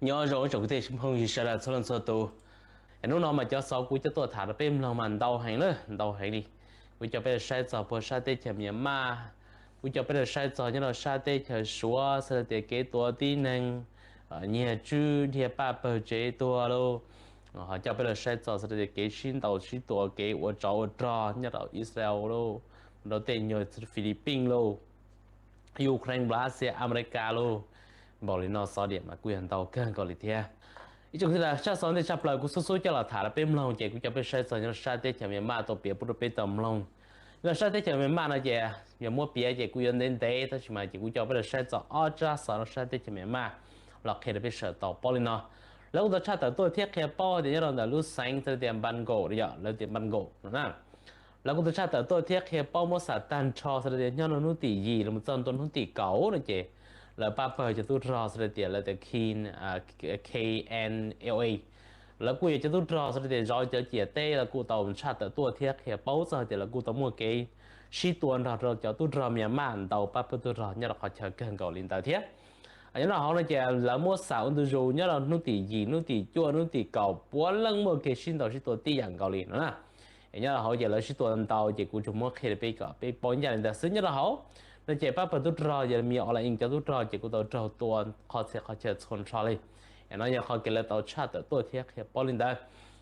Nyob zoo ib tsoom kwv tij phooj ywg sawv daws txhua leej txhua tus. Hnub no mas cov xov kuv coj tuaj tham rau peb mloog mas ntau heev na, ntau heev li. Kuv coj peb saib txog puag sab teb chaws Myanmar, kuv coj peb saib txog nyob rau sab teb chaws Suav xws li tias kev tua tib neeg, nyiag tswb dhia paj pawg tsev tuag lauj. Ho coj peb saib txog xws li tias kev sib ntaus sib tua, kev ua tsov ua rog nyob rau Israel lauj, rau tej nyuag Philippines lauj, Ukraine, Russia, America lauj. Npaum li no xov diam mas kuj yog ntau kawg nkaus li thiab. Ib tsoom kwv tij, tsab xov ntej tshaj plaws kuv xub xub coj los tham rau peb mloog ces kuv coj peb saib txog nyob rau sab teb chaws Myanmar tuaj piav pub rau peb tau mloog. Nyob rau sab teb chaws Myanmar no ces yog muab piav ces kuj yuav ntev ntev tab sis mas ces kuv coj peb saib txog ob tsab xov rau sab teb chaws Myanmar los qhia rau peb sawv daws tau paub li no. Lawv kuj tau tshaj tawm tuaj thiab qhia paub tias nyob rau ntawm lub xeev xws li tias Npango, yog lawv tias Npango no na. Lawv kuj tau tshaj tawm tuaj thiab qhia paub muab xam tag nrho xws li tias nyob rau hnub tim yim los txog ntua hnub tim kaum no ces lawv pab pawg cov tub rog xws li tias lawv tias K, K N L A, lawv kuj yog cov tub rog xws li tias zov cov ciam teb, lawv kuj tau tshaj tawm tuaj thiab qhia paub txog hais tias lawv kuj tau muaj kev sib tua nrog rau cov tub rog Myanmar ntaus pab pawg tub rog nyob rau qhov chaw kawg nkaus li ntawd thiab. Nyob rau hauv no ces lawv muab xam ua ntu zus nyob rau hnub tim yim, hnub tim cuaj, hnub tim kaum puav leej muaj kev sib ntaus sib tua tib yam nkaus li no na. Nyob rau hauv ces lawv sib tua ntau ces kuv tsuas muab qhia rau peb kom peb paub ncaj li ntawd xwb. Nyob rau hauv no ces pab pawg tub rog yog Min Aung Hlaing cov tub rog ces kuj tau raug tua qhov txhia qhov chaw txhua nrho li. No yog qhov kev lawv tau tshaj tawm tuaj thiab qhia paub li ntawd.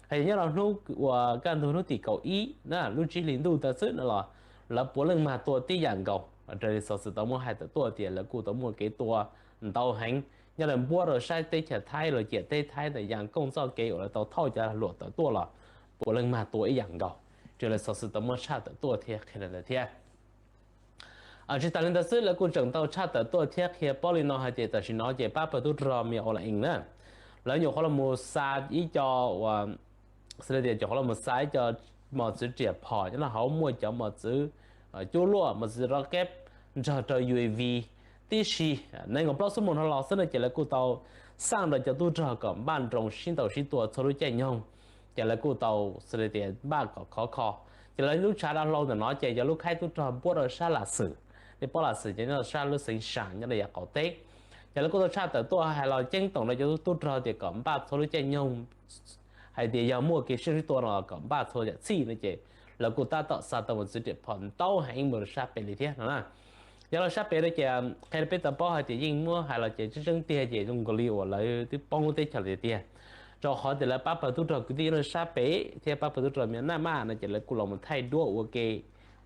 Hais tias nyob rau hnub uas kaj ntug hnub tim kaum ib na, lub tsib hlis ntuj ntawd xwb no los lawv puav leej mag tua tib yam nkaus. Raws li xov xwm tau muab hais tawm tuaj tias lawv kuj tau muaj kev tua ntau heev nyob rau npuab rau sab teb chaws Thaib los ciam teb Thaib ntawm Yaj Kooj txoj kev uas lawv tau thauj cov lag luam tawm tuaj los puav leej mag tua ib yam nkaus. Raws li xov xwm tau muab tshaj tawm tuaj thiab qhia li ntawd thiab. Tsis tas li ntawd xwb, lawv kuj tseem tau tshaj tawm tuaj thiab qhia paub li no hais tias tam sim no ces pab pawg tub rog Min Aung Hlaing na, lawv nyuam qhuav los mus xa ib co uas xws li tias nyuam qhuav los mus xa ib co mos txwv riam phom nyob rau hauv, muaj cov mos txwv cuaj luaj, mos txwv rocket nrog rau U A V tib si. Nees nkaum plaub xuab moos no los xwb no ces lawv kuj tau xaj rau cov tub rog kom npaj nroos sib ntaus sib tua txhua lub caij nyoog. Ces lawv kuj tau xws li tias npaj kom khov kho. Ces lawv lub tshav dav hlau ntawm no ces yog lub khaib tub rog npuab rau sab Lam Xwm, nej paub Lam Xwm ces nyob rau sab lub xeev Sam nyob rau yav qaum teb. Ces lawv kuj tau tshaj tawm tuaj hais los ceeb toom rau cov tub rog tias kom npaj txhua lub caij nyoog, hais tias yog muaj kev sib ntaus sib tua no kom npaj txhua yam txhij no ces lawv kuj tab tom xa tau mos txwv riam phom ntau heev mus rau sab pem li thiab no na. Yog los sab pem no ces qhia rau peb tau paub hais tias yeej muab hais los ces tseeb tseeb tiag ces zoo nkaus li uas lawv twb poob lub teb chaws lawm tiag tiag, rau qhov tias lawv pab pawg tub rog kwv tij nyob rau sab pem thiab pab pawg tub rog Myanmar no ces lawv kuj los mus thaij duab ua ke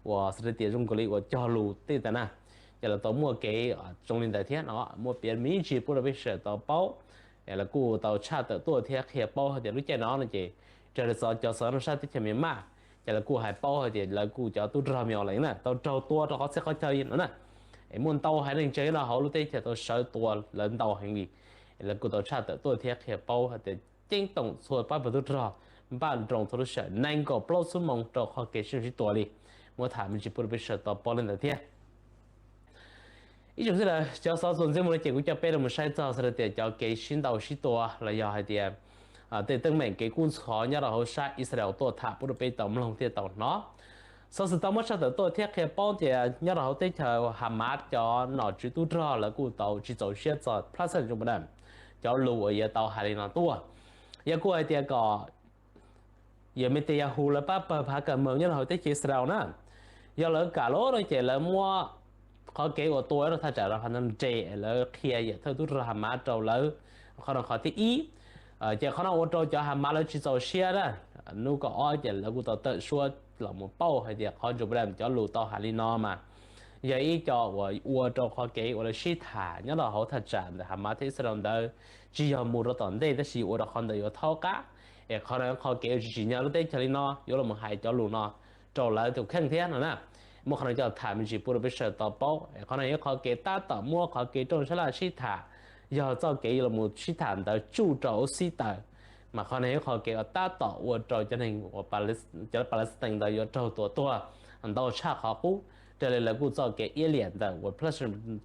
uas xws li tias zoo nkaus li uas cog lus tej ntawd na. Ces lawv tau muaj kev zoo li ntawd thiab no muab piav me ntsis pub rau peb sawv daws tau paub. Lawv kuj tau tshaj tawm tuaj thiab qhia paub hais tias lub caij no no ces raws li xov, cov xov rau sab teb chaws Myanmar ces lawv kuj hais paub hais tias lawv kuj cov tub rog Min Aung Hlaing na tau raug tua rau qhov txhia qhov chaw no na. Es muaj ntau haiv neeg tsawg nyob rau hauv lub teb chaws tau sawv tua lawv ntau heev li. Lawv kuj tau tshaj tawm tuaj thiab qhia paub hais tias ceeb toom txhua pab pawg tub rog npaj nroos txhua lub sij hawm nees nkaum plaub xuab moos rau qhov kev sib ntaus sib tua li. Muab tham me ntsis pub rau peb sawv daws tau paub li ntawd thiab. Ib tsoom kwv tij, cov xov txuas ntxiv mus no ces kuv coj peb los saib txog xws li tias cov kev sib ntaus sib tua los yog hais tias tej teeb meem kev kub ntxhov nyob rau hauv sab Israel tuaj tham pub rau peb tau mloog thiab tau hnov. Xov xwm tau muab tshaj tawm tuaj thiab qhia paub tias nyob rau hauv teb chaws Hamas cov nom tswv tub rog lawv kuj tau tsis txaus siab txog President Joe Biden cov lus uas yuav tau hais li no tuaj. Yog kuj hais tias kom yog Netanyahu lawv pab pawg phav ka mees nyob rau hauv teb chaws Israel na, yog lawv kam lawm no ces lawv muab qhov kev uas tua rau thaj tsam rau Hamas nres, lawv qhia yam thawj tub rog Hamas rau lawv, qhov no qhov thib ib. Ces qhov no ua rau cov Hamas lawv tsis txaus siab na. Hnub kaum ob ces lawv kuj tau tawm suab los mus pauj hais tias qhov Joe Biden cov lus tau hais li no mas yog ib co uas ua rau qhov kev uas lawv sib tham nyob rau hauv thaj tsam ntawm Hamas thiab Israel ntawd tsis yog mus rau tom ntej tab sis ua rau qhov ntawd yuav thaub qab. Es qhov no qhov kev uas tsis tsim nyog lub teb chaws li no yuav los hais cov lus no rau lawv tus kheej thiab no na. Muab qhov no coj tham me ntsis pub rau peb sawv daws tau paub. Qhov no yog qhov kev tab tom muab qhov kev rooj sab laj sib tham, yog txoj kev yuav los sib tham ntawd tsuj rau ub xib taws, mas qhov no yog qhov kev uas tab tom ua rau cov neeg uas cov Palestine ntawd yuav raug tua tuag ntau tshaj qhov qub, raws li lawv kuj txoj kev iab liam ntawm uas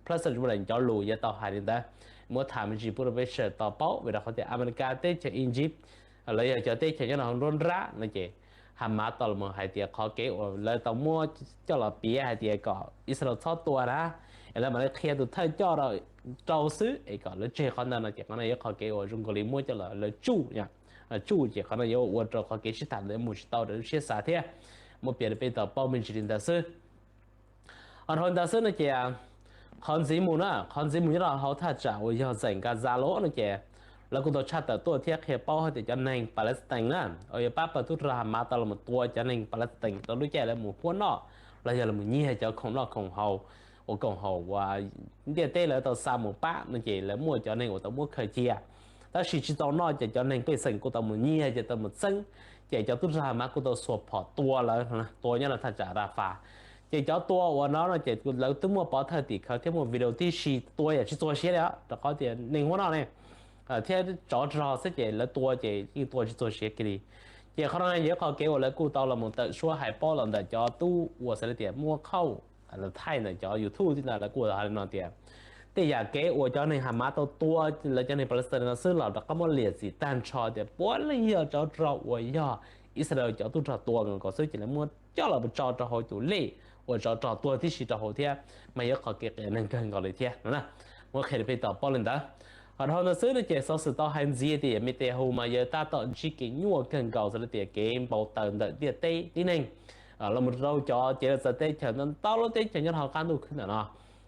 President Biden cov lus yuav tau hais li ntawd. Muab tham me ntsis pub rau peb sawv daws tau paub vim rau qhov tias Amelikas, teb chaws Iziv, los yog cov teb chaws nyob rau hauv nruab nrab no ces Hamas tau los hais tias qhov kev uas lawv tau muab coj los piav hais tias kom Israel txhob tua na, Es lawv mam li qhia tus thawj coj rau xwb es kom lawv tseg qhov ntawd no ces qhov no yog qhov kev uas zoo nkaus li muab coj los lawv tsuj, tsuj ces qhov no yuav ua rau qhov kev sib tham ntawd mus tsis tau raws lub siab xav thiab. Muab piav rau peb tau paub me ntsis li ntawd xwb. Ho dhau ntawd xwb no ces qhov ntxiv mus na, qhov ntxiv mus nyob rau hauv thaj tsam uas yog zeem Gaza los no ces lawv kuj tau tshaj tawm tuaj thiab qhia paub hais tias cov neeg Palestine na, uas yog pab pawg tub rog Hamas tau los tua cov neeg Palestine rau lub caij lawv mus huab noj los yog los nyiag cov khoom noj khoom haus, ua khoom haus uas ntiaj teb lawv tau xa mus pab no ces lawv muaj cov neeg uas tau muab khaws cia. Tab sis tsis tau noj ces cov neeg pej xeem kuj tau mus nyiag ces tau mus txeeb, ces cov tub rog Hamas kuj tau xuas phom tua lawv, tua nyob rau thaj tsam Rafah. Ces cov tua uas no no ces lawv twb muaj pov thawj tim khawv thiab muaj video tib si, tua yam tsis txuag siab li rau qhov tias neeg huab noj ne, thiab tsov rog xwb ces lawv tua ces yeej tua tsis txuag siab kiag li. Ces qhov no yog qhov kev uas lawv kuj tau los mus tawm suab hais paub los ntawm cov tub uas xav li tias muab qhauj thaij ntawm cov YouTube tib ntawd lawv kuj hais li no tias tej yam kev uas cov neeg Hamas tau tua lawv cov neeg Palestine no xwb los rov qab muab liam txim tag nrho tias puav leej yog tsov rog uas yog Israel cov tub rog tua nkaus xwb ces lawv muab coj los tso rau hauv tus lej uas tsov rog tuag tib si rau hauv thiab, mas yog qhov kev qias neeg kawg nkaus li thiab no. Muab qhia rau peb tau paub li ntawd. Ho dhau ntawd xwb no ces xov xwm tau hais ntxiv tias Netanyahu mas yog tab tom ntsib kev nyuaj kawg nkaus xav li tias kev npau taws ntawm ntiaj teb tib neeg los mus rau cov cev lawv txawv teb chaws ntau ntau lub teb chaws nyob rau hauv qab ntuj khwb ntawm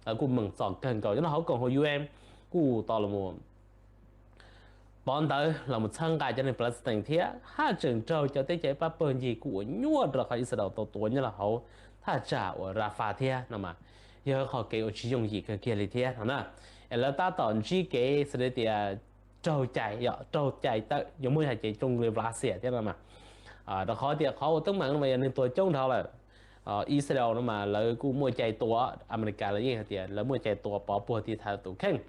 no kuj meem txom kawg nkaus nyob rau hauv koom haum U N kuj tau los pov ntawv los mus txhawb nqa cov neeg Palestine thiab haj tseem raug cov teb chaws pab pawg ncig kuj ua nyuaj rau qhov Israel tau tua nyob rau hauv thaj tsam uas Rafah thiab no mas yog qhov kev uas tsis yooj yim kawg kiag li thiab no na. Es lawv tab tom ntsib kev xav li tias raug cai, raug cai tawm, yuav muaj hais ces zoo li Russia thiab no mas, rau qhov tias qhov uas teeb meem no mas yog neeg tuag coob dhau lawm. Israel no mas lawv kuj muaj cai tua, Amelikas lawv yeej hais tias lawv muaj cai tua pov puag tiv thaiv tus kheej.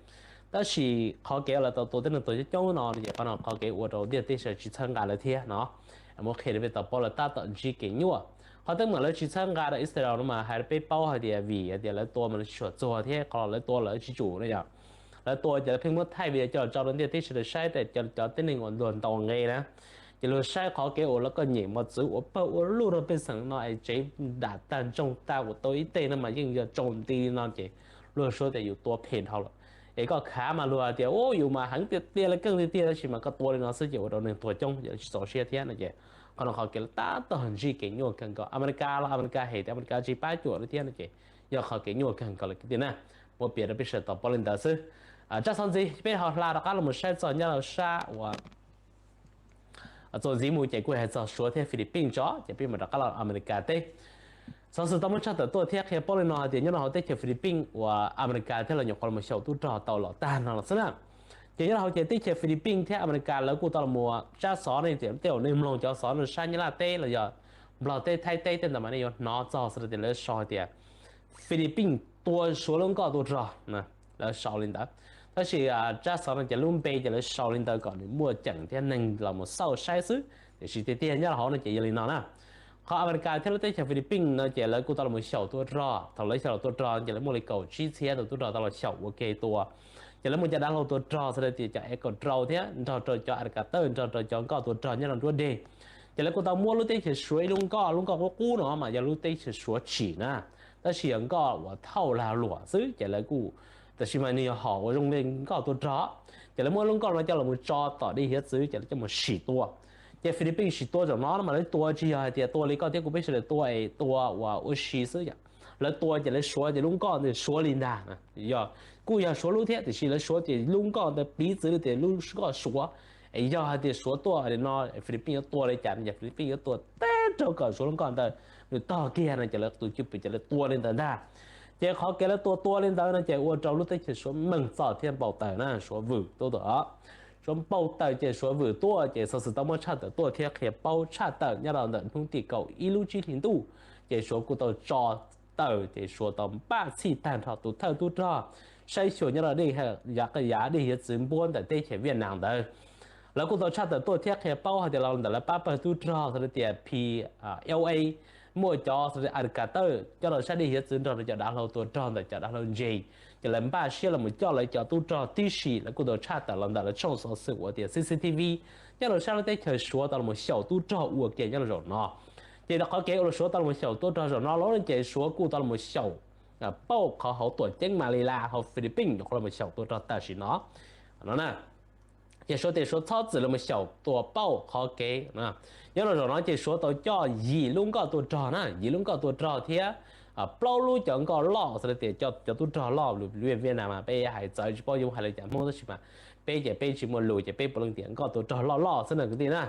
Tab sis qhov kev lawv tau tua tej neeg tuag coob coob no ces qhov no qhov kev ua rau ntiaj teb sawv tsis txhawb nqa lawv thiab no. Muab qhia rau peb tau paub lawv tab tom ntsib kev nyuaj. Qhov teeb meem lawv tsis txhawb nqa rau Israel no mas hais rau peb paub hais tias vim hais tias lawv tua mas lawv tsis tshua txuag thiab qhov lawv tua lawv tsis tsum no yom. Lawv tua ces lawv pheej muab thaij video coj los tso rau ntiaj teb sawv daws saib, cov tib neeg uas luag ntaus nqe na, ces luag saib qhov kev uas lawv koj nyem mos txwv ua pawg ua lug rau pej xeem no es tsev dam tag ntsoog tag ua tau ib teg no mas yeej yog tsaus nti no ces luag suav tias yus tua phem dhau lawm. Es koj khav mas luag hais tias u yus mas heev tiag tiag li keej tiag tiag tab sis mas koj tua li no xwb ces ua rau neeg tuag coob ces tsis txaus siab thiab no ces qhov no qhov kev lawv tab tom ntsib kev nyuaj kawg nkaus. Amelikas los Amelikas hem tias Amelikas tsis pab cuam li thiab no ces yog qhov kev nyuaj kawg nkaus li tiag na. Muab piav rau peb sawv tau paub li ntawd xwb. Tsab xov ntxiv peb ho hla rov qab los mus saib txog nyob rau sab uas txuas ntxiv mus ces kuj hais txog Suav thiab Philippines tso ces peb mam rov qab los Amelikas teb. Xov xwm tau muab tshaj tawm tuaj thiab qhia paub li no hais tias nyob rau hauv teb chaws Philippines uas Amelikas thiab los nyuam qhuav los xyaum tub rog tau los tag no los xwb na. Ces nyob rau hauv ces teb chaws Philippines thiab Amelikas lawv kuj tau los mus tsab xov ne, tej zaum nej mloog cov xov no sab Nyab Laj teb los yog Nplog teb Thaib teb tej ntawd mas nej yuav hnov txog xwb tias lawv sau hais tias Philippines tua Suav lub nkoj tub rog, lawv sau li ntawd. Tab sis tsab xov no ces lub npe ces lawv sau li ntawd kom nws muaj ceem thiab neeg los mus xauj saib xwb. Tiam sis tiag tiag nyob rau hauv no ces yog li no na. Qhov Amelikas thiab lub teb chaws Philippines no ces lawv kuj tau los xyaum tub rog. Thaum lawv xyaum tub rog ces lawv muaj li kaum tsib txhiab tus tub rog tau los xyaum ua ke tua. Ces lawv muaj cov dav hlau tua rog xws li tias cov Echo Drone thiab nrog rau cov helicopter nrog rau cov nkoj tua rog nyob rau nruab deg. Ces lawv kuj tau muab lub teb chaws Suav ib lub nkoj, lub nkoj qub qub no mas yog lub teb chaws Suav tsim na, tab sis yog nkoj uas thauj lag luam xwb ces lawv kuj, tab sis mas nws yog hom uas zoo li nkoj tua rog. Ces lawv muab lub nkoj no coj los tso tom dej hiav txwv ces lawv coj mus sim tua. Ces Philippines sim tua zaum no no mas lawv tua tsis yog hais tias tua li koj thiab kuv peb sawv daws tua es tua uas ua si xwb yom. Lawv tua ces lawv suav ces lub nkoj ntawd suav li ntag. Yog, kuj yog suav lub thiab tiam sis lawv suav ces lub nkoj ntawd piv txwv li tias lub nkoj suav. Es yog hais tias suav tuaj li no Philippines yuav tua li cas no ces Philippines yuav tua tag nrho kom suav lub nkoj ntawd nws tog kiag no ces lawv tus cwj pwm ces lawv tua li ntawd ntag. Ces qhov kev lawv tua tua li ntawd no ces ua rau lub teb chaws suav meej txom thiab npau taws na, suav vwm tuaj tuaj. Suav npau taws ces suav vwm tuaj ces xov xwm tau muab tshaj tawm tuaj thiab qhia paub tshaj tawm nyob rau ntawm hnub tim kaum ib lub tsib hlis ntuj, ces suav kuj tau tso tawm ces suav tau npaj txhij tag nrho tus thawj tub rog saib xyuas nyob rau dej, yav dej hiav txwv npuab ntawm teb chaws Viaj Nam ntawd. Lawv kuj tau tshaj tawm tuaj thiab qhia paub hais tias los ntawm lawv pab pawg tub rog xws li tias P L A muaj cov xws li helicopter coj los saib dej hiav txwv nrog rau cov dav hlau tua rog ntawm cov dav hlau ntse, ces lawv npaj siab los mus coj lawv cov tub rog tib si. Lawv kuj tau tshaj tawm los ntawm lawv tshooj xov xwm uas tias C C T V nyob rau sab lub teb chaws suav tau los xyaum tub rog ua ke nyob rau zaum no. Ces qhov kev uas suav tau los xyaum tub rog zaum no los ces suav kuj tau los xyaum pauj qhov hauv tuam ceeb Manila hauv Philippines, qhov los xyaum tua rog tam sim no no na. Ces Suav tias Suav txhob txwm los xyaum tua pauj qhov kev. Nyob rau zaum no ces Suav tau coj yim lub nkoj tua rog na, yim lub nkoj tua rog thiab plaub lub cov nkoj loj, xws li tias cov tub rog loj lus Vietnam mas peb hais txawv tsis paub yuav hais li cas Hmoob, tab sis mas peb ces peb tsis muaj lus ces peb puav leej tias nkoj tua rog loj loj xwb na kwv tij na.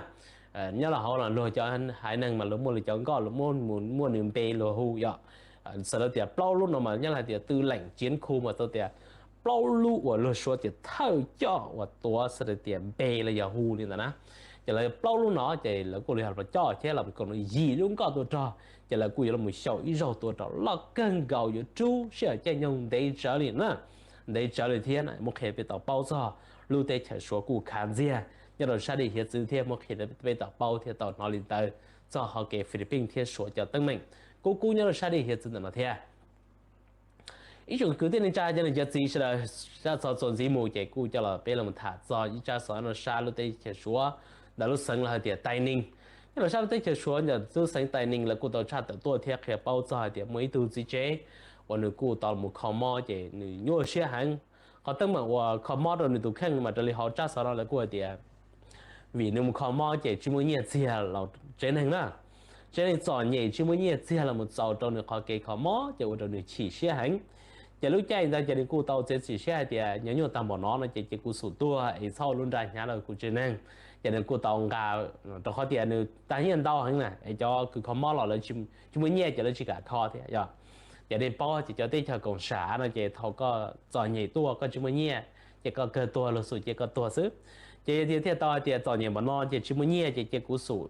Nyob los hauv no luag cov haiv neeg mas luag muaj lwm cov nkoj, luag muaj nws npe luag hu yom. Xws li tias plaub lub no mas nyob hais tias tư lệnh chiến khu mas tau tias plaub lub uas luag Suav tias thawj coj uas tuav xws li tias npe los yog hu li ntawd na. Ces lawv plaub lub no ces lawv kuj li los coj thiab los koom yim lub nkoj tua rog, ces lawv kuj yuav los xyaum ib zaug tua rog loj kawg nkaus yuav rub sij hawm caij nyoog ntev tsawv li na, ntev tsawv li thiab na. Muab qhia peb tau paub txog lub teb chaws Suav kuj khav ntxiag nyob rau sab dej hiav txwv thiab muab qhia peb tau paub thiab tau hnov li ntawd txog hauv kev Philippines thiab Suav cov teeb meem kub kub nyob rau sab dej hiav txwv ntawm no thiab. Ib tsoom kwv tij neej tsa cov niam cov txiv sawv daws, zaj xov txuas ntxiv mus ces kuj coj los peb los tham txog ib tsab xov no sab lub teb chaws Suav ntawm lub xeev los hais tias Tây Ninh. Nyob rau sab lub teb chaws Suav ntawm lub xeev Tây Ninh lawv kuj tau tshaj tawm tuaj thiab qhia paub txog hais tias muaj ib tug txiv tsev uas nws kuj tau los kho mob ces nws nyuaj siab heev. Qhov teeb meem uas kho mob rau nws tus kheej mas raws li hauv tsab xov no lawv kuj hais tias vim nws mus kho mob ces tsis muaj nyiaj txiag los tsev neeg na, tsev neeg txom nyem tsis muaj nyiaj txiag los mus txaus rau nws qhov kev kho mob ces ua rau nws chim siab heev. Ces lub caij ntawd ces nws kuj tau txiav txim siab hais tias nyuag nyuaj tag npaum no no ces cia kuv xub tuag es txhob ua lub nra hnyav rau kuv tsev neeg. Ces nws kuj tau nqa, rau qhov tias nws tag nyiaj ntau heev na es cov kws kho mob los lawv tsis muaj nyiaj ces lawv tsis kam kho thiab yom. Ces nej paub ces cov teb chaws koom sam no ces thaum koj txom nyem tuaj koj tsis muaj nyiaj ces koj kawg tuag luag xum cia koj tuag xwb. Ces yog tias thiaj tau hais tias txom nyem npaum no ces tsis muaj nyiaj ces cia kuv xum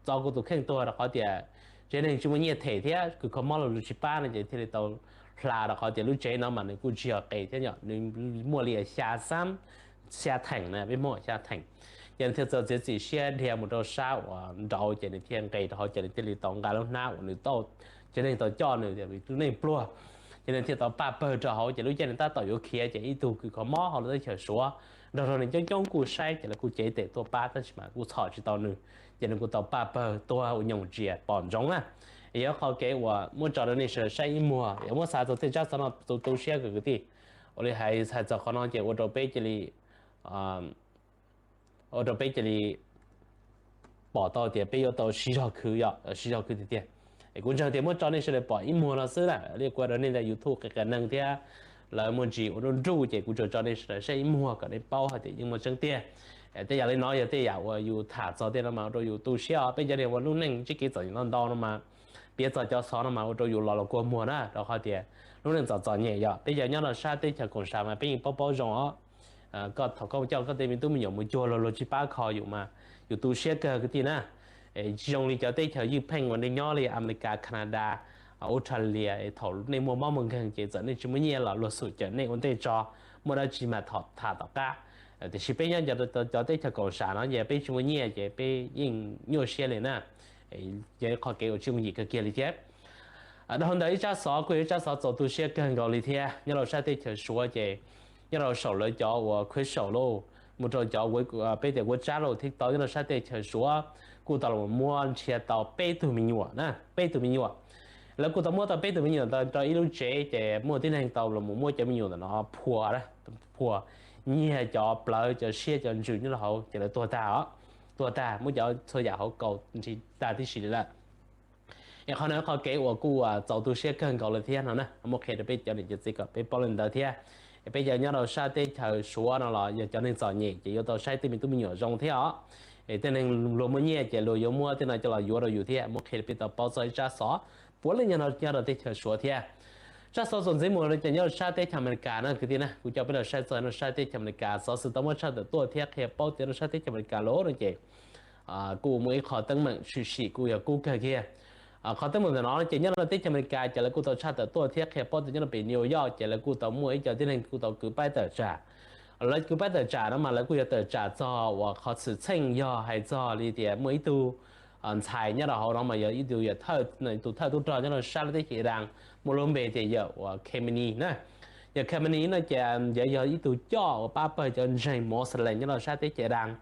txo kuv tus kheej tuag rau qhov tias tsev neeg tsis muaj nyiaj them thiab kws kho mob los lawv tsis pab no ces thiaj li tau hla rau qhov tias lub tsev no mas nws kuj tsis yog qis thiab yom, nws muaj li xya xab, xya theem na, peb Hmoob xya theem. Ces nws thiaj txawm txiav txim siab dhia mus rau sab uas nraud ces nws thiaj nqis rau hauv ces nws thiaj li tau nqa lub hnab uas nws tau, tsev neeg tau coj nws tias lub neej pluag. Ces nws thiaj tau paj pawg rau hauv ces lub caij nws tab tom yuav khiav ces ib tug kws kho mob hauv lub teb chaws Suav nrog rau nws coob coob kuj saib ces lawv kuj cev tes tuaj pab tab sis mas kuj txhom tsis tau nws. Ces nws kuj tau paj pawg tuag ua nyoos tsias pom ntsoov na. Yog qhov kev uas muab tso rau nej sawv daws saib ib muag, yog muab xav txog tej tsab xov no tu tu siab kawg kwv tij. Ua li hais hais txog qhov no ces ua rau peb cia li ua rau peb cia li pom tau tias peb yuav tau siv zog khwv, yog siv zog khwv tiag tiag. Es kuv ntseeg tias muab tso nej sawv daws pom ib muag no xwb na, li kuv rau nej ntawm YouTube qias qias neeg thiab lawv muaj ntsis ua nruj nruj ces kuv tsuas tso nej sawv daws saib ib muag kom nej paub hais tias yeej muaj tseeb tiag. Tej yam li no yog tej yam uas yus tham txog tej no mas ua rau yus tu siab os. Peb cov niag ua lub neej ntsib kev txom nyem ntau ntau no mas piav txog cov xov no mas ua rau yus los los kua muag na, rau qhov tias lub neej txom txom nyem yog peb cov nyob rau sab teb chaws koom sam mas peb yeej paub paub zoo os. Koj thaum koj coj koj tej me tub me nyuam mus cuag luag, luag tsis pab kho yus mas yus tu siab kawg kwv tij na. Tsis zoo li cov teb chaws ywj pheej uas nej nyob li Amelikas, Kanadas, Australia, thaum nej muaj mob muaj nkeeg ces txawm nej tsis muaj nyiaj los luag xum cawm nej ua ntej tso, muaj dab tsi mas tham tom qab. Tiam sis peb nyob cov teb chaws koom sam no ces peb tsis muaj nyiaj ces peb yeej nyuaj siab li na. Yog ib qhov kev uas tsis yooj yim kawg kiag li thiab. Dhau ntawd ib tsab xov kuj yog ib tsab xov txaus tu siab kawg nkaus li thiab. Nyob rau sab teb chaws Suav ces nyob rau saum lawv cov uas khuav saum lauj, mus rau cov peb tias ua tsab lauj thiab tau nyob rau sab teb chaws Suav kuj tau los muab nrhiav tau peb tug me nyuam na, peb tug me nyuam. Lawv kuj tau muab tau peb tug me nyuam ntawd rau ib lub tsev ces muaj tib neeg tau los muab cov me nyuam ntawm no phua, phua, nyiag cov plawv cov siab cov ntsws nyob rau hauv ces lawv tuag tag os, tuag tag muab cov txhua yam hauv kaus nrhiav tag tib si li lawm. Es qhov no qhov kev uas kuj txaus tu siab kawg nkaus li thiab no na, muab qhia rau peb cov niam cov txiv kom peb paub li ntawd thiab. Es peb cov nyob rau sab teb chaws Suav no los yog cov neeg txom nyem ces yuav tau saib tej me tub me nyuam zoo thiab os. Es tej neeg luag muaj nyiaj ces luag yuav muab tej no coj los yuav rau yus thiab. Muab qhia rau peb tau paub txog ib tsab xov puav leej nyob rau teb chaws Suav thiab. Tsab xov txuas ntxiv mus no ces nyob rau sab teb chaws Amelikas na kwv tij na, kuv coj peb los saib txog nyob rau sab teb chaws Amelikas xov xwm tau muab tshaj tawm tuaj thiab qhia paub tias nyob rau sab teb chaws Amelikas los no ces kuj muaj ib qho teeb meem tshwm sim kuj yog kub kawg kiag. Qhov teeb meem ntawm no ces nyob rau teb chaws Amelikas ces lawv kuj tau tshaj tawm tuaj thiab qhia paub tias nyob rau pem New York ces lawv kuj tau muaj ib co tib neeg kuj tau kwv paib tawm tsam. Lawv kwv paib tawm tsam no mas lawv kuj yog tawm tsam txog uas qhov xwm txheej yog hais txog li tias muaj ib tug ntxhais nyob rau hauv no mas yog ib tug yawm thawj, tus thawj tub rog nyob rau sab lub teb chaws Iran muaj lub npe tias yawm uas Khamenei na. Yawm Khamenei no ces yog ib tug coj uas pab pawg cov ntseeg Moslem nyob rau sab teb chaws Iran.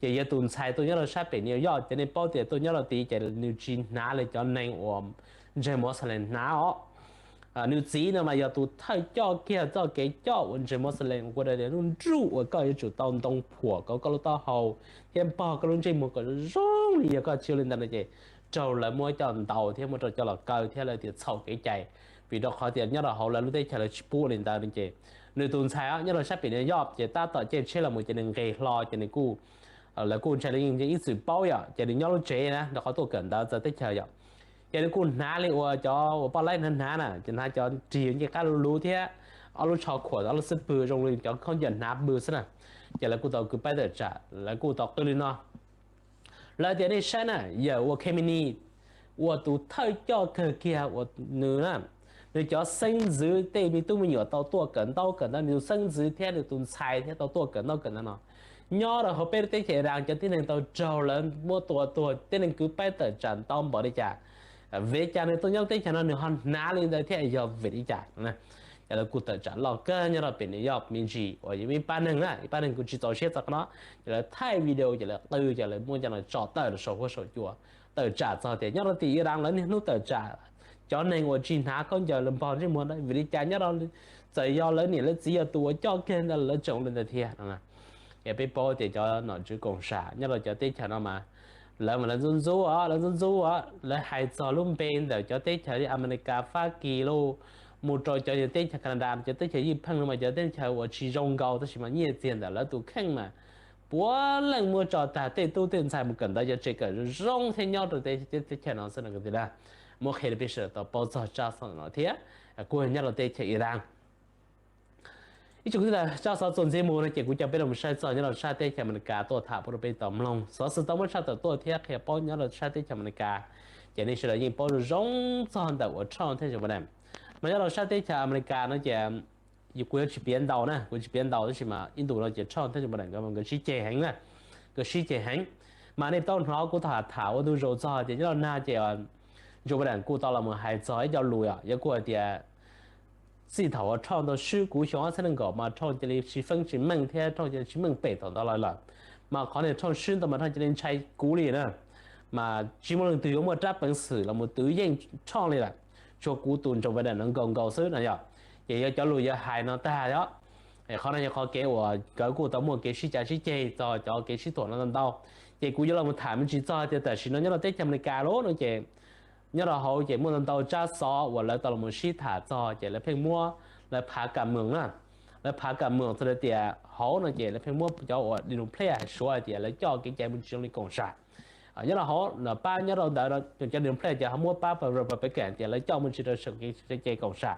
Ces yog tus ntxhais tuaj nyob rau sab pem New York ces nej paub tias tuaj nyob rau tid ces nws tsis hnav li cov neeg uas ntseeg Moslem hnav os. Nws txiv no mas yog tus thawj coj kiag txoj kev coj uas ntseeg Moslem ua ua daws nruj nruj uas koj yuav tsum tau ntoo phuam kom koj lub taub hau thiab npog koj lub ntsej muag kom zoo li. Yog koj tsis ua li ntawd no ces raug lawv muab coj ntaus thiab muab rau coj los kaw thiab lawv tias txhaum kev cai. Vim rau qhov tias nyob rau hauv lawv lub teb chaws lawv tsis pub ua li ntawd no ces nws tus ntxhais nyob rau sab pem New York ces tab tom caij tsheb los mus ces nws nqes hlo ces nws kuj, lawv kuj ntshai li yeej ib txwm paub yom, ces nws nyob lub tsev na rau qhov tuaj kawm ntawv txawv teb chaws yom. Ces nws kuj hnav li uas cov uas poj laib hnav hnav na, ces hnav cov rig ncej qab luv luv thiab ob lub tsho khuam ob lub xub pwg zoo li cov khaub ncaws hnav pw xwb na. Ces lawv kuj tau kwv paib tawm tsam, lawv kuj tau qw li no. Lawv tias nej saib na, yawm uas Khamenei ua tus thawj coj kawg kiag uas nws na, nws cov xeeb ntxwv tej me tub me nyuam tau tuaj kawm ntaub kawm ntawv, nws tus xeeb ntxwv thiab nws tus ntxhais thiab tau tuaj kawm ntaub kawm ntawv no. Nyob rau hauv peb lub teb chaws Iran cov tib neeg tau raug lawv muab tua tuag, tib neeg kwv paib tawm tsam ntau npaum li cas, vim li cas nws tuaj nyob lub teb chaws no nws ho hnav li ntawd thiab yog vim li cas? Ces lawv kuj tawm tsam loj kawg nyob rau pem New York me ntsis uas yog ib pab neeg na, ib pab neeg kuj tsis txaus siab txog qhov no, ces lawv thaij video ces lawv qw ces lawv muab cov no tso tawm rau saum huab saum cua, tawm tsam txog tias nyob rau tim Iran lawv niaj hnub tawm tsam cov neeg uas tsis hnav khaub ncaws los npog ntsej muag ntawd, vim li cas nyob rau, txawm yog lawv niam lawv txiv yog tus uas coj kiag ntawd lawv tseem ua li ntawd thiab no. Es peb paub tias cov nom tswv koom sam nyob rau cov teb chaws no mas lawv mas lawv ntxub ntxub, lawv ntxub ntxub, lawv hais txog lub npe ntawm cov teb chaws li Amelikas, Fab Kis lauj, mus rau cov teb chaws Canada, cov teb chaws ywj pheej no mas cov teb chaws uas tsis zoo nkaus tab sis mas nyiaj txiag ntawm lawv tus kheej mas puav leej muab tso tag, tej tub tej ntxhais mus kawm ntawv cov tsev kawm zoo zoo thiab nyob rau teb chaws no xwb no kwv tij na. Muab qhia rau peb sawv daws tau paub txog tsab xov no thiab, kuj nyob rau teb chaws Iran. Ib tsoom kwv tij, tsab xov txuas ntxiv mus no ces kuv coj peb los saib txog nyob rau sab teb chaws Amelikas tuaj tham pub rau peb tau mloog. Xov xwm tau muab tshaj tawm tuaj thiab qhia paub nyob rau sab teb chaws Amelikas, ces nej sawv daws yeej paub zoo zoo txog ntawm uas Trump thiab Joe Biden. Mas nyob rau sab teb chaws Amelikas no ces kuv yuav tsis piav ntau na, kuv tsis piav ntau tab sis mas ib ntus no ces Trump thiab Joe Biden nkawd sib ceg heev na, nkawd sib ceg heev. Mas nej tau hnov kuv tham tham ua ntu zaus txog tias nyob rau nag ces Joe Biden kuj tau los mus hais txog ib co lus yom, yog kuj hais tias txij thaum uas Trump tau swb kuv xyoo ob txhiab nees nkaum mas Trump cia li tsis feeb tsis meej thiab Trump cia li tsis meej pem thaum ntawd los lawm. Mas qhov niag Trump swb ntawd mas Trump cia li ntshai kuv li na, mas tsis muaj leej twg yuav muaj rab peev xwm los mus twv yeej Trump li lawm, tsuas kuv tus Joe Biden no nkaus nkaus xwb no yom. Ces yog cov lus yog hais no tag yom. Qhov no yog qhov kev uas nkawd kuj tau muaj kev sib cav sib ceg txog cov kev sib thuam no ntau ntau. Ces kuv yuav los mus tham me ntsis txog tias tam sim no nyob rau teb chaws Amelikas lawm no ces nyob rau hauv ces muaj ntau ntau tsab xov uas lawv tau los mus sib tham txog ces lawv pheej muab lawv phav kam moos na, lawv phav kam moos txog tias hauv no ces lawv pheej muab cov uas di nus plej hais suav hais tias lawv coj kev cai mus tsis zoo li koom sam. Nyob rau hauv no pab nyob rau ntawd cov di nus plej ces ho muab pab Republican tias lawv coj mus tsis rau saum kev cai koom sam.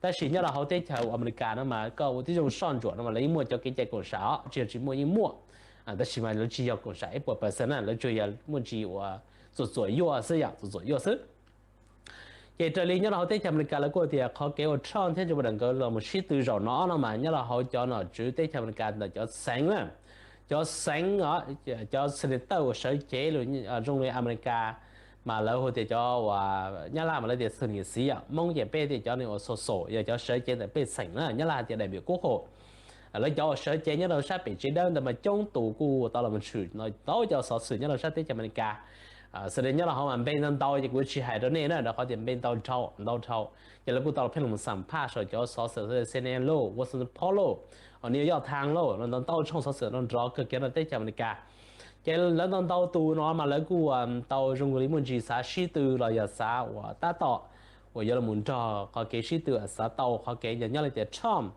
Tab sis nyob rau hauv teb chaws Amelikas no mas koj ua tib zoo soj ntsuam no mas lawv yeej muaj cov kev cai koom sam os, tsis yog tsis muaj, yeej muaj. Tab sis mas lawv tsis yog koom sam ib puas percent na, lawv tsuas yog muaj ntsis uas txuam txuam yuaj xwb yom, txuam txuam yuaj xwb. Ces raws li nyob rau hauv teb chaws Amelikas lawv kuj tias qhov kev uas Trump thiab Joe Biden nkawd los mus sib tw zaum no no mas nyob rau hauv cov nom tswv teb chaws Amelikas ntawm cov xeev na, cov xeev, cov senator uas sawv cev zoo li Amelikas, mas lawv hu tias cov uas Nyab Laj mas lawv tias thượng nghị sĩ yom, Hmoob ces peb tias cov uas sổ sổ yog cov sawv cev ntawm pej xeem na, Nyab Laj hais tias đại biểu quốc hội. Lawv cov uas sawv cev nyob rau sab pem tsev dawb ntawd mas coob tus kuj tau los mus tshwm no tau cov xov xwm nyob rau sab teb chaws Amelikas. Xws li nyob rau hauv mas npe ntau ntau ces kuv tsis hais rau nej na, rau qhov tias npe ntau dhau ntau dhau. Ces lawv kuj tau los pheej los xam phaj saum cov xov xwm xws li C N N lauj, Washington Post lauj, New York Times lauj, ntau ntau tshooj xov xwm no nrov kawg kiag rau teb chaws Amelikas. Ces lawv ntau ntau tus no mas lawv kuj tau zoo li muaj ntsis xav sib tw los yog xav uas tab tom uas yuav los mus nrog qhov kev sib tw, xav tau qhov kev yog nyob li tias Trump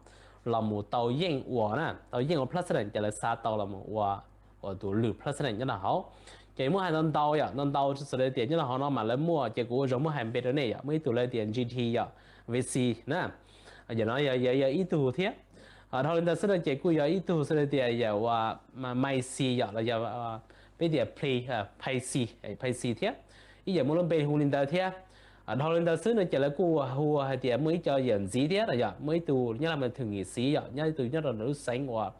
los mus tau yeej ua na, tau yeej ua president ces lawv xav tau los ua, ua tus lwm president nyob rau hauv. Ces muaj hais ntau ntau yom, ntau ntau xws li tias nyob rau hauv no mas lawv muaj, ces kuv ua zoo muab hais npe rau nej yom, muaj ib tug lawv tias G T yom, V C na, yog no yog ib tug thiab. Dhau li ntawd xwb no ces kuj yog ib tug xws li tias yog ua Maiv C yom los yog peb tias Pli, Paiv C, Paiv C thiab, ib yam muaj lub npe hu li ntawd thiab. Dhau li ntawd xwb no ces lawv kuj hu hais tias muaj ib co yawm ntxiv thiab los yog muaj ib tug nyob Laj Mas thwm nkim xiv yom, nyob ib tug nyob rau ntawm lub xeev uas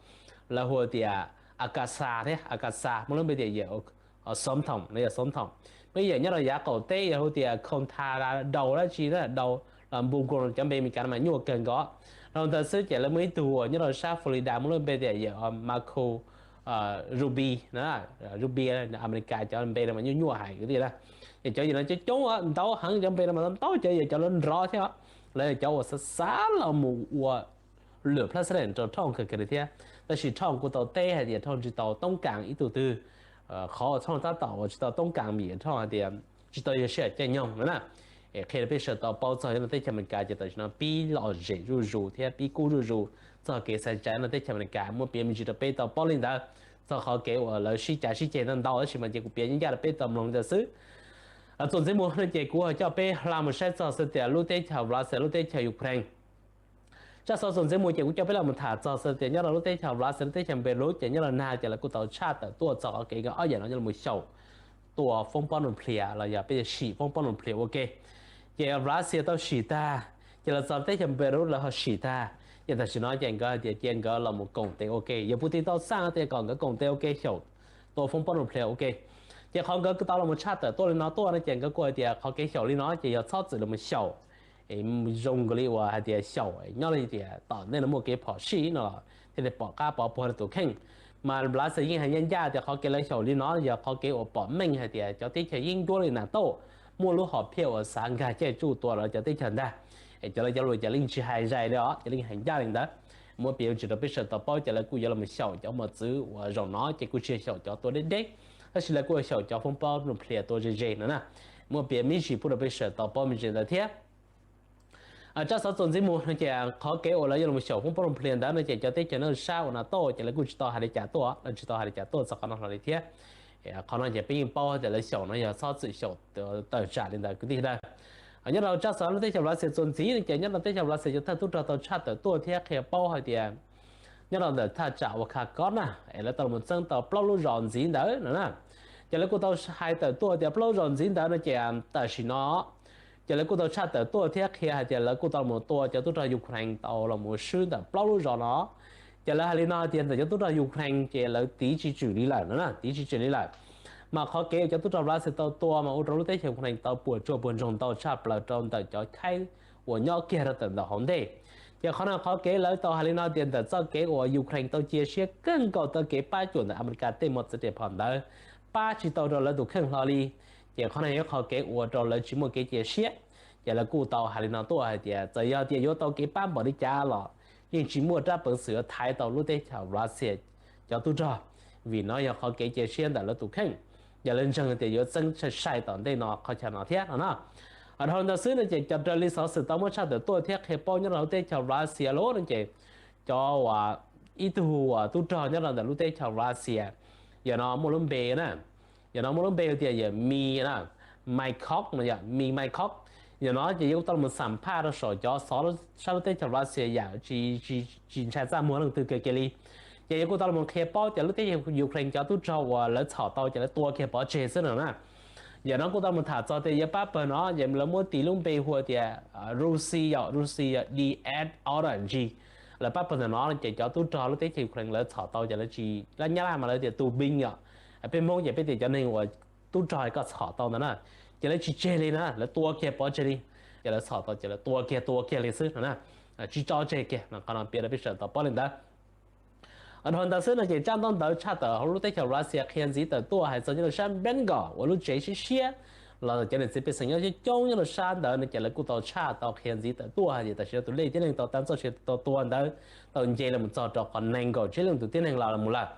lawv hu tias Akasa thiab, Akasa muaj lub npe tias yawm Xov Thoom los yog Xov Thoom. Muaj ib yawm nyob rau yav qaum teb yog hu tias Khoom Tha Dau dab tsi na, Dau los Npu Nkoos, cov npe Meskas no mas nyuaj kawg nkaus. Dhau li ntawd xwb ces lawv muaj ib tug uas nyob rau sab Florida muaj lub npe tias yawm Marco Rubio, Rubio, Amelikas cov npe no mas nyuaj nyuaj hais kwv tij na. Ces cov yawm no coob coob ntau heev, cov npe no mas ntau cov yawm cov lawv nrov thiab os. lawv yog cov uas xav xav los mus ua lwm president rau Trump kawg kiag li thiab. Tab sis Trump kuj tau teb hais tias Trump tsis tau toob kas ib tug twg. Qhov uas Trump tab tom uas tsis tau toob kas vim Trump hais tias tsis tau yog sij hawm caij nyoog no na. Es qhia rau peb sawv tau paub txog nyob rau teb chaws Amelikas ces tam sim no pib lom zem zuj zus thiab pib kub zuj zus txog kev xaiv tsab nyob rau teb chaws Amelikas. Muab piav me ntsis rau peb tau paub li ntawd txog qhov kev uas lawv sib cav sib ceg ntau ntau, tab sis mas ces kuv piav ncaj ncaj rau peb tau mloog li ntawd xwb. Txuas ntxiv mus no ces kuv ho coj peb hla mus saib txog xwb tias lub teb chaws Russia, lub teb chaws Ukraine. Tsab xov txuas ntxiv mus ces kuv coj peb los mus tham txog xwb tias nyob rau lub teb chaws Russia, lub teb chaws Belarus ces nyob rau nag ces lawv kuj tau tshaj tawm tuaj txog qhov kev nkawd ob yam no yuav los xyaum tua foob pob nuclear los yog peb sim foob pob nuclear ua ke. Ces Russia tau sim tag, ces los txog teb chaws Belarus lawv ho sim tag. Ces tam sim no ces nkawd hais tias cia nkawd los mus koom tes ua ke, yog Putin tau xaj tias kom nkawd koom tes ua ke xyaum tua foob pob nuclear ua ke. Ces qhov nkawd tau los mus tshaj tawm tuaj li no tuaj no ces nkawd kuj hais tias qhov kev xyaum li no ces yog txhob txwm los mus xyaum zoo nkaus li uas hais tias xyaum nyob li tias tom ntej no muaj kev phom sij no los thiaj li pom qab pov puag rau tus kheej. Mas Russia yeej hais ncaj ncaj tias qhov kev lawv xyaum li no yog qhov kev uas pom meej hais tias cov teb chaws yeeb ncuab li NATO muaj lub hom phiaj uas xav nkag caij tsuj tua lawv cov teb chaws ntag. Es cov lawv cov lus ces yeej tsis hais zais li os, ces yeej hais ncaj li ntawd. Muab piav tsis rau peb sawv tau paub ces lawv kuj yuav los xyaum cov mos txwv uas zaum no ces kuj tsis yog xyaum cov tua deb deb, tab sis lawv kuj yuav xyaum cov foob pob nuclear tua ze ze no na. Muab piav me ntsis pub rau peb sawv tau paub me ntsis ntawd thiab. Tsab xov txuas ntxiv mus no ces qhov kev uas lawv yuav los xyaum foob pob nuclear ntawd no ces cov teb chaws nyob sab uas NATO ces lawv kuj tsis tau hais li cas tuaj, lawv tsis tau hais li cas tuaj txog qhov no hlo li thiab. Qhov no ces peb yeej paub tias lawv xyaum no yog txhob txwm xyaum tawm tsam li ntawd kwv tij sawv daws. Nyob rau tsab xov lub teb chaws Russia txuas ntxiv no ces nyob rau teb chaws Russia cov thawj tub rog tau tshaj tawm tuaj thiab qhia paub hais tias nyob rau ntawm thaj tsam uas Kharkov na, es lawv tau los txeeb tau plaub lub zos ntxiv ntawd no na. Ces lawv kuj tau hais tawm tuaj tias plaub lub zos ntxiv ntawd no ces tam sim no ces lawv kuj tau tshaj tawm tuaj thiab qhia hais tias lawv kuj tau los tua cov tub rog Ukraine tau los swb ntawm plaub lub zos no. Ces lawv hais li no tias ntawm cov tub rog Ukraine ces lawv tiv tsis tswm li lawm no na, tiv tsis tswm li lawm. Mas qhov kev uas cov tub rog Russia tau tua mas ua rau lub teb chaws Ukraine tau puas tsuaj puas ntsoog ntau tshaj plaws rau ntawm cov khaib uas nyob kiag rau ntawm hauv ntej. Ces qhov no qhov kev lawv tau hais li no tias ntawm txoj kev uas Ukraine tau cia siab kawg nkaus tau kev pab cuam ntawm Amelikas tej mos txwv riam phom ntawd pab tsis tau rau lawv tus kheej hlo li. Ces qhov no yog qhov kev ua rau lawv tsis muaj kev cia siab. Ces lawv kuj tau hais li no tuaj hais tias txawm yog tias yuav tau kev pab npaum li cas los yeej tsis muaj rab peev xwm yuav thaiv tau lub teb chaws Russia cov tub rog, vim no yog qhov kev cia siab ntawm lawv tus kheej. Ces lawv ntseeg tias yuav txeeb sai sai tom ntej no qhov chaw no thiab no na. Dhau ntawd xwb no ces cov raws li xov xwm tau muab tshaj tawm tuaj thiab qhia paub nyob rau lub teb chaws Russia lawm no ces cov uas ib tug uas tub rog nyob rau ntawm lub teb chaws Russia, yog no muaj lub npe na, yog no muaj lub npe tias yog Mi na, Maikov no yog Mi Maikov. Yog no ces yuav tau los xam phaj rau saum cov xov sab lub teb chaws Russia yam tsis ntshai txaj muag leej twg kiag kiag li. Ces yuav kuj tau los qhia paub tias lub teb chaws Ukraine cov tub rog uas lawv txhom tau ces lawv tua kiag pov tseg xwb no na. Yog no kuj tau los tham txog tias yog pab pawg no ces lawv muab tis lub npe hu tias Rusi, yog Rusi, yog D S Orange. Lawv pab pawg ntawm no ces cov tub rog lub teb chaws Ukraine lawv txhom tau ces lawv tsis, lab nyab laj mas lawv tias tus bing yom, peb Hmoob ces peb tias cov neeg uas tub rog koj txhom tau ntawd na, ces lawv tsis tseg li na, lawv tua kiag pov tseg li. Ces lawv txhom tau ces lawv tua kiag tua kiag li xwb no na, tsis tso tseg kiag no. Qhov no piav rau peb sawv tau paub li ntawd. Dhau ntawd xwb no ces tsab ntaub ntawv tshaj tawm hauv lub teb chaws Russia qhia ntxiv tawm tuaj hais txog nyob rau sab Belgorod uas lub tsev siab siab los cov niam txiv pej xeem nyob coob coob nyob rau sab ntawd no ces lawv kuj tau tshaj tau qhia ntxiv tawm tuaj hais tias tam sim no tus lej tib neeg tau tag nrho tau tua ntawd tau nce los txog rau qhov nees nkaum tsib leej tus tib neeg los mus lawm.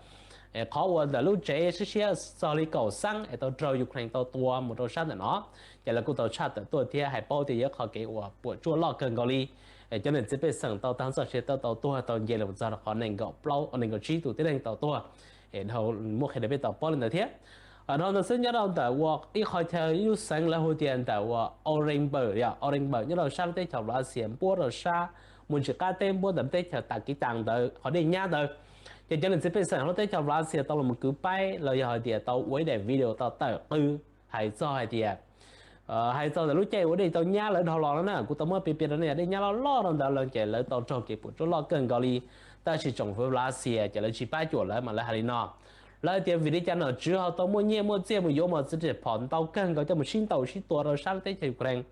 Qhov uas ntawm lub tsev siab siab txog li kaum xeeb es tau raug Ukraine tau tua mus rau sab ntawm no, ces lawv kuj tau tshaj tawm tuaj thiab hais paub tias yog qhov kev uas puas tsuaj loj kawg nkaus li. Cov niam txiv pej xeem tau tag nrho tau tau tuag tau nce los txog rau qhov nees nkaum plaub, nees nkaum tsib tus tib neeg tau tuag. Dhau muaj qhia rau peb tau paub li ntawd thiab. Dhau ntawd xwb nyob rau ntawm uas ib qhov chaw ib lub xeev lawv hu tias ntawm uas Orenburg, yog Orenburg nyob rau sab lub teb chaws Russia npuab rau sab mus ntsis qab teb npuab ntawm lub teb chaws Tajikistan ntawd qhov dej nyab ntawd, ces cov niam txiv pej xeem hauv lub teb chaws Russia tau los mus kwv paib los yog hais tias tau ua ib daim video tau tawm qw hais txog hais tias hais txog ntawm lub caij ua dej tau nyab lawv dhau los no na, kuv tau muab piav piav rau nej, dej nyab loj loj rau ntawd lawm ces lawv tau raug kev puas tsuaj loj kawg nkaus li. Tab sis tsoom fwv Russia ces lawv tsis pab cuam lawv mas lawv hais li no, lawv tias vim li cas nom tswv ho tau muaj nyiaj muaj txiaj mus yuav mos txwv riam phom ntau kawg nkaus coj mus sib ntaus sib tua rau sab lub teb chaws Ukraine,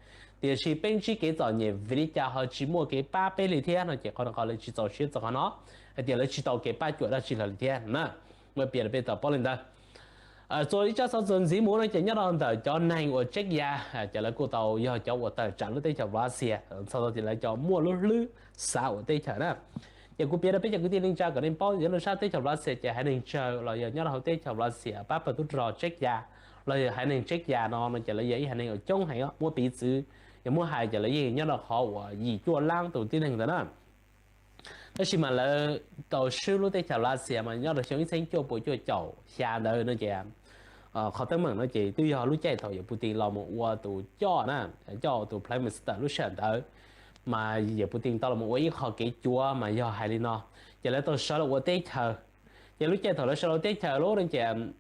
tiam sis peb ntsib kev txom nyem vim li cas ho tsis muaj kev pab peb li thiab no ces qhov no qhov lawv tsis txaus siab txog qhov no, hais tias lawv tsis tau kev pab cuam dab tsi hlo li thiab na. Muab piav rau peb tau paub li ntawd. Txuas ib tsab xov txuas ntxiv mus no ces nyob rau ntawm cov neeg uas Tseb Ya, ces lawv kuj tau yog cov uas tawm tsam lub teb chaws Russia, txog tau tias lawv cov muaj lub hlwb xav ua teb chaws na. Ces kuv piav rau peb cov kwv tij neej tsa kom nej paub tias nyob rau sab teb chaws Russia ces haiv neeg tsawg los yog nyob rau hauv teb chaws Russia pab pawg tub rog Tseb Ya los yog haiv neeg Tseb Ya no no ces lawv yog ib haiv neeg uas coob heev, muaj piv txwv, yog muab hais ces lawv yeej nyob rau qhov uas yim cuaj lab tus tib neeg ntawd na. Tab sis mas lawv tau swb lub teb chaws Russia mas nyob rau xyoo ib txhiab cuaj puas cuaj caum xya ntawd no ces qhov teeb meem no ces twb yog lub caij thaum yawm Putin los mus ua tus coj na, coj tus Prime Minister lub sij hawm ntawd, mas yawm Putin tau los mus ua ib qho kev cuav mas yog hais li no, ces lawv tau sawv los ua teb chaws. Ces lub caij thaum lawv sawv los ua teb chaws lub no ces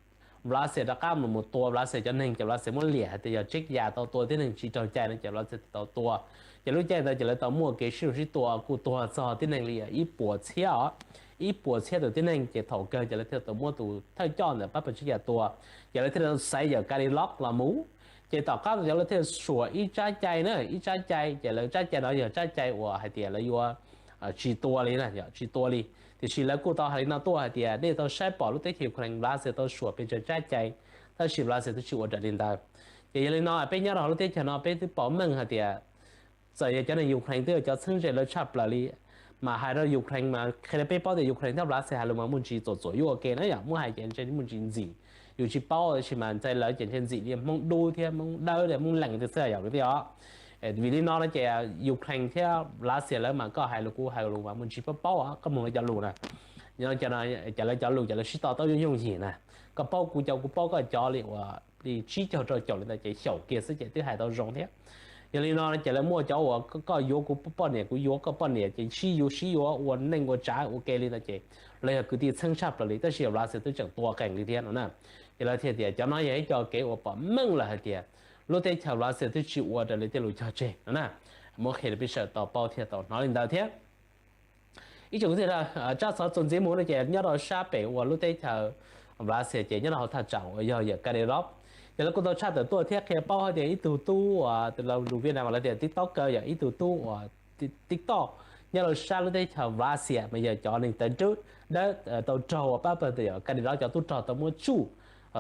Russia rov qab mus tua Russia cov neeg, ces Russia muab liam hais tias yog Tseb Ya tau tua tib neeg tsis raug cai no ces Russia tau tua. Ces lub caij ntawd ces lawv tau muaj kev sib nrug sib tua kuj tuag txog tib neeg li ib puas txhiab os, ib puas txhiab tus tib neeg. Ces thaum kawg ces lawv thiaj tau muab tus thawj coj ntawm pab pawg Tseb Ya tua, ces lawv thiaj tau xaiv yawm Kadyrov los mus. Ces tom qab ntawd cov lawv thiaj suam ib tsab cai na, ib tsab cai, ces lawv tsab cai no yog tsab cai uas hais tias lawv yuav tsis tua li na, tsis tua li. Tiam sis lawv kuj tau hais li no tuaj hais tias nej tau saib pom lub teb chaws Ukraine Russia tau suam pes tsawg tsab cai, tab sis Russia twb tsis ua raws li ntawd. Ces yog li no peb nyob rau hauv lub teb chaws no peb twb pom meej hais tias txawm yog cov neeg Ukraine twb yog cov txheeb ze lawv tshaj plaws li, mas hais rau Ukraine mas qhia rau peb paub tias Ukraine thiab Russia hais lus mas muaj ntsis txuam txuam yuav ua ke na yom, muab hais ces ntshe muaj ntsis ntxim, yus tsis paub tab sis mas ntxhais lawv ces ntshe ntxim li Hmoob Dub thiab Hmoob Dawb li Hmoob Lees thiab xwb yom, li os. Vim li no no ces Ukraine thiab Russia lawv mas koj hais lus kuv hais lus mas muaj ntsis paub paub koj mloog lawv cov lus na. Ces lawv cov lus ces lawv sib to taub yooj yooj yim na, koj paub kuv cov kuv paub koj cov li uas li tsib caug rau caum li ntawd ces xyaum kiag xwb ces twb hais tau zoo thiab. Yog li no ces lawv muaj cov uas koj yuav kuv poj niam kuv yuav koj poj niam ces sib yuav sib yuav ua neej ua tsav ua ke li ntawd ces lawv yog kwv tij txheeb tshaj plaws li, tab sis Russia twb tseem tua qees li thiab no na. Ces lawv thiaj tias cov no yog ib co kev uas pom meej lawm hais tias lub teb chaws Russia twb tsis ua raws li tej lus cog tseg no na. Muab qhia rau peb sawv daws tau paub thiab tau hnov li ntawd thiab. Ib tsoom kwv tij, tsab xov txuas ntxiv mus no ces nyob rau sab pem uas lub teb chaws Russia ces nyob rau hauv thaj tsam uas yog yawm Kadyrov, ces lawv kuj tau tshaj tawm tuaj thiab qhia paub hais tias ib tug tub uas lus Viaj Nam lawv tias TikToker yog ib tug tub uas TikTok nyob rau sab lub teb chaws Russia mas yog cov neeg tawv dub dawb tau raug uas pab pawg ntawm yawm Kadyrov cov tub rog tau muab tsuj,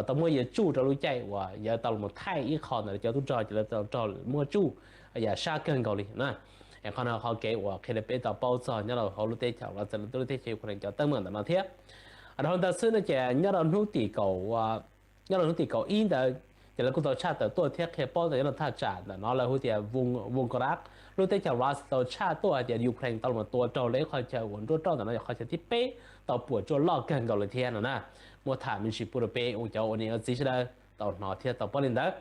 tau muab yawg tsuj rau lub caij uas yawg tau los thaij ib qho ntawm cov tub rog ces lawv tau raug muab tsuj yam sab kawg nkaus li na. Qhov no qhov kev uas qhia rau peb tau paub txog nyob rau hauv lub teb chaws Russia, lub teb chaws Ukraine cov teeb meem ntawm no thiab. Dhau ntawd xwb no ces nyob rau hnub tim kaum, nyob rau hnub tim kaum ib ntawd ces lawv kuj tau tshaj tawm tuaj thiab qhia paub tias nyob rau thaj tsam ntawm no lawv hu tias Volgograd, lub teb chaws Russia tau tshaj tuaj hais tias Ukraine tau los tua raug lawv ib qho chaw uas nruab roj ntawm no yog qhov chaw thib peb tau puas tsuaj loj kawg nkaus li thiab no na. Muab tham me ntsis pub rau peb ua cov ua niam ua txiv sawv daws tau hnov thiab tau paub li ntawd.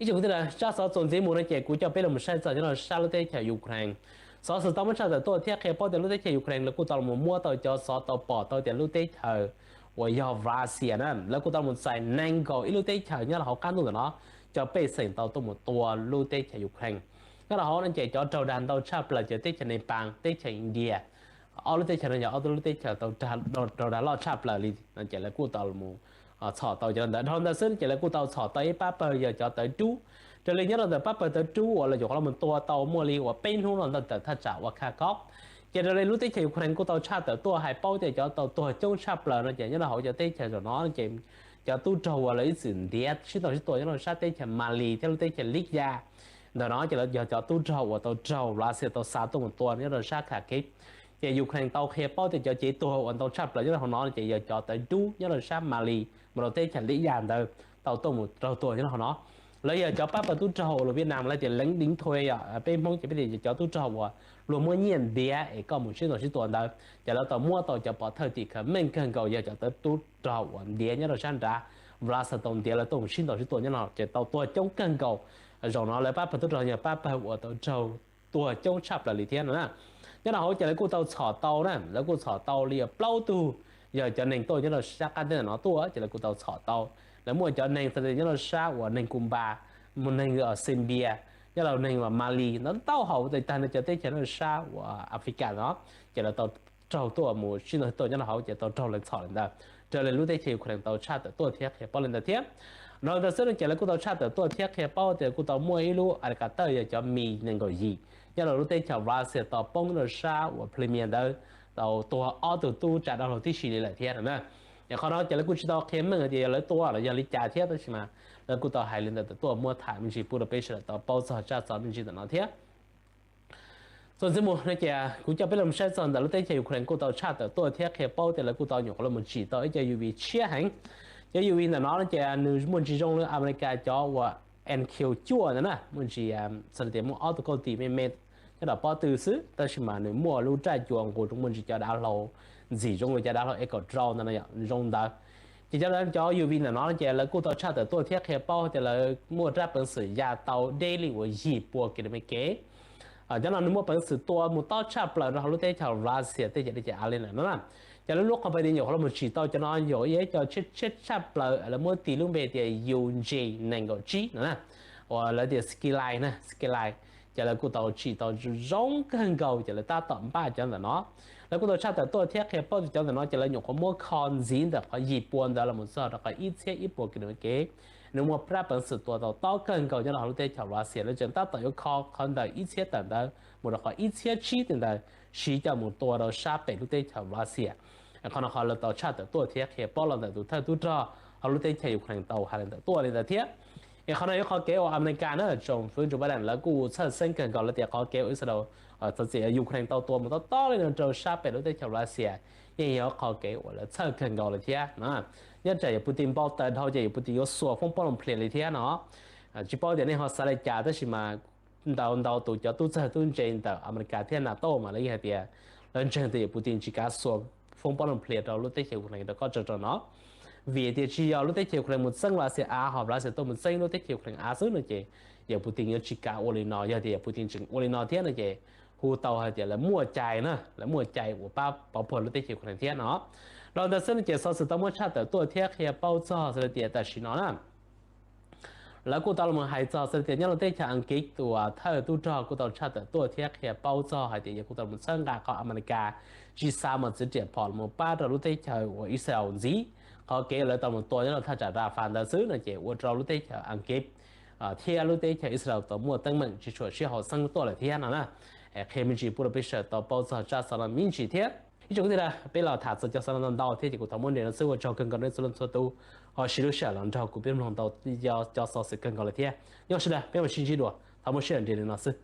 Ib tsoom kwv tij, tsab xov txuas ntxiv mus no ces kuv coj peb los saib txog nyob rau sab lub teb chaws Ukraine. Xov xwm tau muab tshaj tawm tuaj thiab qhia paub tias lub teb chaws Ukraine lawv kuj tau los muab tau cov xov tau pom tau tias lub teb chaws uas yog Russia na lawv kuj tau los txais nees nkaum ib lub teb chaws nyob rau hauv qab ntuj ntawm no, cov pej xeem tau tuaj mus tua lub teb chaws Ukraine. Nyob rau hauv no ces cov raug dag ntau tshaj plaws ces teb chaws Nepal, teb chaws India, ob lub teb chaws no yog ob lub teb chaws tau raug dag loj tshaj plaws li no ces lawv kuj tau los txhom tau cov ntawd. Dhau ntawd xwb ces lawv kuj tau txhom tau ib pab pawg yog cov tawv dub. Raws li nyob rau ntawm pab pawg tawv dub uas lawv yuav qhov los mus tua tau muaj li uas peb hnub los ntawm thaj tsam uas Kharkov. Ces raws li lub teb chaws Ukraine kuj tau tshaj tawm tuaj hais paub tias cov tau tuag coob tshaj plaws no ces nyob rau hauv cov teb chaws zaum no ces cov tub rog uas lawv ib txwm ntiav sib ntaus sib tua nyob rau sab teb chaws Mali thiab lub teb chaws Libya ntawm no ces lawv yog cov tub rog uas tau raug Russia tau xa tuaj mus tua nyob rau sab Kharkiv. Ces Ukraine tau qhia paub tias cov cev tuag uas ntau tshaj plaws nyob rau hauv no ces yog cov tawv dub nyob rau sab Mali mus rau teb chaws Libya ntawd tau tuaj mus raug tua nyob rau hauv no. Lawv yog cov pab pawg tub rog uas lus Viaj Nam lawv tias leev deev thua yom, peb Hmoob ces peb tias cov tub rog uas luag muab nyiaj ntiav es koj mus sib ntaus sib tua ntawd ces lawv tau muab tau cov pov thawj tim khawv meej kawg nkaus yog cov tub rog uas ntiav nyob rau sab nrad, Russia tau ntiav lawv tuaj mus sib ntaus sib tua nyob no ces tau tuag coob kawg nkaus. Zaum no lawv pab pawg tub rog yog pab pawg uas tau raug tuag coob tshaj plaws li thiab no na. Nyob rau hauv ces lawv kuj tau txhom tau na, lawv kuj txhom tau li plaub tug yog cov neeg tuaj nyob rau sab qab teb ntawm no tuaj ces lawv kuj tau txhom tau. Lawv muaj cov neeg nyob rau sab uas neeg Kumba, mus neeg Serbia, nyob rau neeg uas Mali ntau ntau hauv tag nrho cov teb chaws nyob rau sab uas Africa no ces lawv tau raug tuaj mus sib ntaus sib tua nyob rau hauv ces tau raug lawv txhom li ntawd. Raws li lub teb chaws Ukraine tau tshaj tawm tuaj thiab qhia paub li ntawd thiab. Dhau ntawd xwb no ces lawv kuj tau tshaj tawm tuaj thiab qhia paub tias kuj tau muaj ib lub helicopter yog cov Mi nees nkaum yim nyob rau lub teb chaws Russia tau poob rau sab uas Crimea ntawd tau tuag ob tug tub tsa dab laug tib si li lawm thiab no na. Qhov no ces lawv kuj tsis tau qhia meej tias yog lawv tua los yog li cas thiab, tab sis mas lawv kuj tau hais li ntawd tuaj muab tham me ntsis pub rau peb sawv daws tau paub txog tsab xov me ntsis ntawm no thiab. Txuas ntxiv mus no ces kuv coj peb los saib txog ntawm lub teb chaws Ukraine kuj tau tshaj tawm tuaj thiab qhia paub tias lawv kuj tau nyuam qhuav los mus tsim tau ib co U V tshiab heev. Cov U V ntawm no no ces nws muaj ntsis zoo li Amelikas cov uas M Q cuaj ntawd na, muaj ntsis xws li tias muaj ob tug kauj tim me me nyob rau pob tw xwb, tab sis mas nws muaj lub raj cua nqus rau muaj ntsis cov dav hlau ntxim zoo li cov dav hlau Echo Drone ntawd no yom, zoo ntawd. Ces cov, cov U V ntawm no ces lawv kuj tau tshaj tawm tuaj thiab qhia paub tias lawv muaj rab peev xwm ya tau deb li uas yim pua kilomev kev. Cov no nws muaj peev xwm tua mus tob tshaj plaws rau hauv lub teb chaws Russia tej ces li ces av li ntawm no na. Ces lawv lub qhov pais tias nyuam qhuav los tsim tau cov no yog ib co tshiab tshiab tshaj plaws lawv muab tis lub npe tias U G nees nkaum tsib no na, uas lawv tias Skyline na, Skyline. Ces lawv kuj tau tsim tau zoo kawg nkaus ces lawv tab tom npaj cov ntawm no. Lawv kuj tau tshaj tawm tuaj thiab qhia paub tias cov ntawm no ces lawv nyuam qhuav muab kho ntxiv ntawm qhov yim pua ntawd los mus txog rau qhov ib txhiab ib puas kilomev kev. Nws muaj rab peev xwm tua tau tob kawg nkaus nyob rau hauv lub teb chaws Russia, lawv tseem tab tom yuav kho qhov ntawm ib txhiab tawm ntawd mus rau qhov ib txhiab tsib tawm ntawd siv coj mus tua rau sab pem lub teb chaws Russia. Qhov no qhov lawv tau tshaj tawm tuaj thiab qhia paub los ntawm tus thawj tub rog hauv lub teb chaws Ukraine tau hais li ntawd tuaj li ntawd thiab. Es qhov no yog qhov kev uas Amelikas na, tsoom fwv Joe Biden lawv kuj txhawj xeeb kawg nkaus lawv tias qhov kev uas Israel, txawm tias Ukraine tau tua mus tob tob li no rau sab pem lub teb chaws Russia yeej yog qhov kev uas lawv txhawj kawg nkaus lawm thiab no. Nyob tsam yawg Putin npau taws dhau ces yawg Putin yuav xuas foob pob loo plias li thiab no. Tsis paub tias nej ho xav li cas tab sis mas ntau ntau tus cov tub txawg tub ntse ntawm Amelikas thiab NATO mas lawv yeej hais tias lawv ntseeg tias yawg Putin tsis kav xuas foob pob loo plias rau lub teb chaws Ukraine rau kob tsov rog no. Vim tias tsis yog lub teb chaws Ukraine mus txeeb Russia av, ho Russia tuaj mus txeeb lub teb chaws Ukraine av xwb no ces yawg Putin yuav tsis kav ua li no. Yog tias yawg Putin tseem ua li no thiab no ces hu tau hais tias lawv muaj cai na, lawv muaj cai uas pab pov puag lub teb chaws Ukraine thiab no. Los ntawd xwb no ces xov xwm tau muab tshaj tawm tuaj thiab qhia paub txog xwb tias tam sim no na lawv kuj tau los hais txog xwb tias nyob lub teb chaws Askiv tus thawj tub rog kuj tau tshaj tawm tuaj thiab qhia paub txog hais tias yawg kuj tau los txhawb nqa qhov Amelikas tsis xa mos txwv riam phom los pab rau lub teb chaws uas Israel ntxiv. Qhov kev lawv tau mus tua nyob rau thaj tsam Rafah ntawd xwb no ces ua rau lub teb chaws Askiv thiab lub teb chaws Israel tau muaj teeb meem tsis tshua sib haum xeeb tuaj lawm thiab no na. Qhia me ntsis pub rau peb sawv daws tau paub txog tsab xov no me ntsis thiab. Ib tsoom kwv tij, peb los tham txog cov xov no ntau ntau thiab ces kuv thov muab nres no xwb, ua tsaug kawg nkaus nej txhua leej txhua tus ho siv lub sij hawm los nrog kuv peb mloog ntau cov xov xwm kawg nkaus lawm thiab. Nyob sawv daws peb mam sib ntsib dua, thov muab sij hawm nres li no xwb.